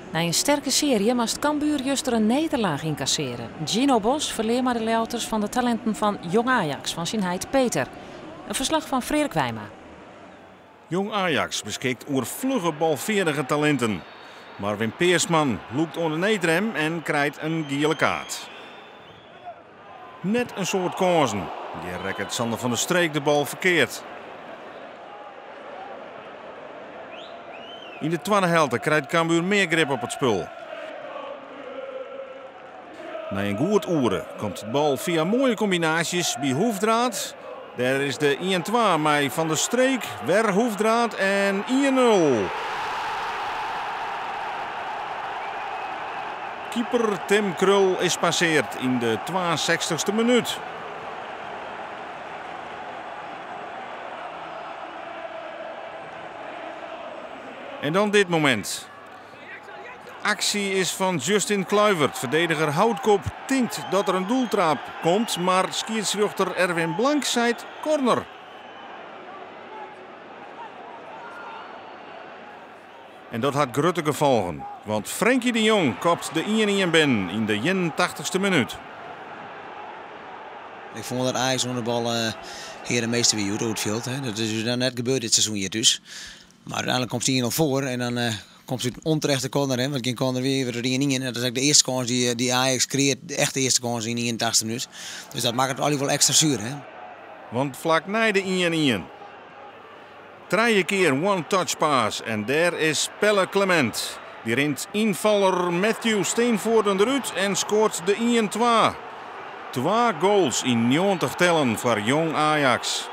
Nei in sterke searje moast Cambuur juster in nederlaach ynkassearje. Gino Bos ferlear mei de Ljouwerters fan de talinten fan Jong Ajax fan syn heit Peter. In ferslach fan Freark Wijma. Jong Ajax beskikt oer flugge balfeardige talinten. Marvin Peersman lûkt oan de needrem en krijt in giele kaart. Net in soad kânsen. Hjir rekket Sander van der Streek de bal ferkeard. Yn de twadde helte krijt Cambuur mear grip op it spul. Nei in goed oere komt de bal fia moaie kombinaasjes by Hoefdraad. Dêr is de 1-2 mei Van der Streek, wer Hoefdraad en 1-0. Keeper Tim Krul is passeard yn de 62ste minút. En dan dit momint. Aksje is fan Justin Kluivert. Ferdediger Houtkop tinkt dat der in doeltraap komt, mar skiedsrjochter Erwin Blank seit corner. En dat hat grutte gefolgen, want Frenkie de Jong kopt de 1-1 binnen yn de 81ste minút. Ik fûn dat Ajax oan de bal hear en meester wie oer it fjild. Dat is ús net gebeurd dit seizoen hjir thús. Mar úteinlik komst 1-0 foar en dan komst út in ûnterechte corner, hè, want gjin corner wie, wurdt it 1-1. En dat is ek de earste kâns dy't Ajax kreëarret, de echte earste kâns yn de 81ste minút. Dus dat makket it allegear wol ekstra suer. Hè. Want flak nei de 1-1. Trije kear one-touch pass en dêr is Pelle Clement. Dy rint ynfaller Matthew Steenvoorden derút en skoart de 1-2. Twa goals yn 90 tellen foar Jong Ajax.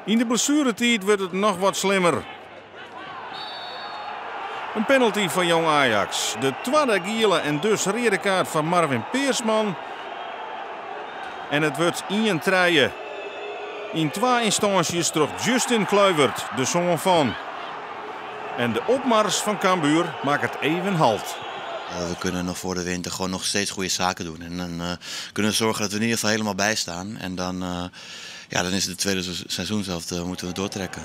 Yn de blessueretiid wurdt it noch wat slimmer. In penalty foar Jong Ajax. De twadde giele en dus reade kaart foar Marvin Peersman. En it wurdt 1-3. Yn twa ynstânsjes troch Justin Kluivert, de soan fan. En de opmars fan Cambuur makket even halt. We kunnen nog voor de winter gewoon nog steeds goede zaken doen. En dan kunnen we zorgen dat we in ieder geval helemaal bijstaan. En dan, ja, dan is het de tweede seizoen zelf, moeten we doortrekken.